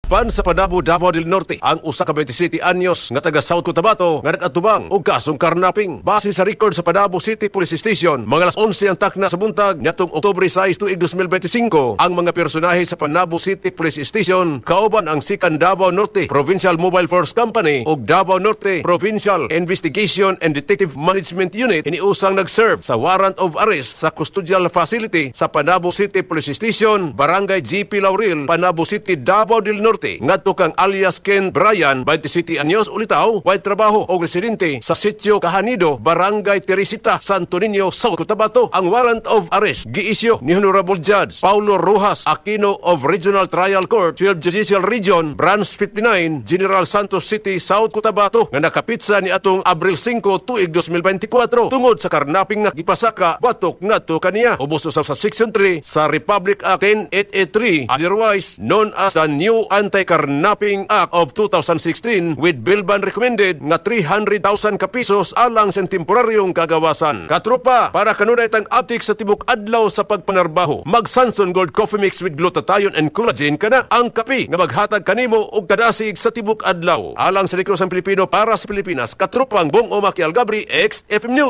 Gidakpan sa Panabo, Davao del Norte ang usa ka 27 anyos nga taga South Cotabato nga nag-atubang og kasong carnapping. Base sa record sa Panabo City Police Station, mga alas 11 ang takna sa buntag niadtong Oktubre 6 tuig 2025, ang mga personahe sa Panabo City Police Station kauban ang Sikan Davao Norte Provincial Mobile Force Company ug Davao Norte Provincial Investigation and Detective Management Unit iniusang nag-serve sa warrant of arrest sa custodial facility sa Panabo City Police Station, Barangay GP Laurel, Panabo City, Davao del Norte ngadto kang alias Ken Bryan, 27 anyos, ulitaw, way trabaho og residente sa Sitio Kahanido, Barangay Teresita, Santo Niño, South Cotabato. Ang warrant of arrest giisyu ni Honorable Judge Paulo Rojas Aquino of Regional Trial Court, 12 Judicial Region, Branch 59, General Santos City, South Cotabato nga nakapitsa ni atong Abril 5 tuig 2024 tungod sa carnapping nga gipasaka batok ngadto kaniya ubos usab sa Section 3 sa Republic Act 10883, otherwise known as the New Anti-Carnapping Act of 2016, with bail bond recommended nga 300,000 ka pesos alang sa temporaryong kagawasan. Katropa, para kanunay tang aptik sa tibok adlaw sa pagpanarbaho, mag Sanson Gold Coffee Mix with glutathione and collagen kana, ang kape nga maghatag kanimo og kadasig sa tibok adlaw. Alang sa Negros ang Pilipino para sa Pilipinas, katropang Bong Omaki Algabri, XFM News.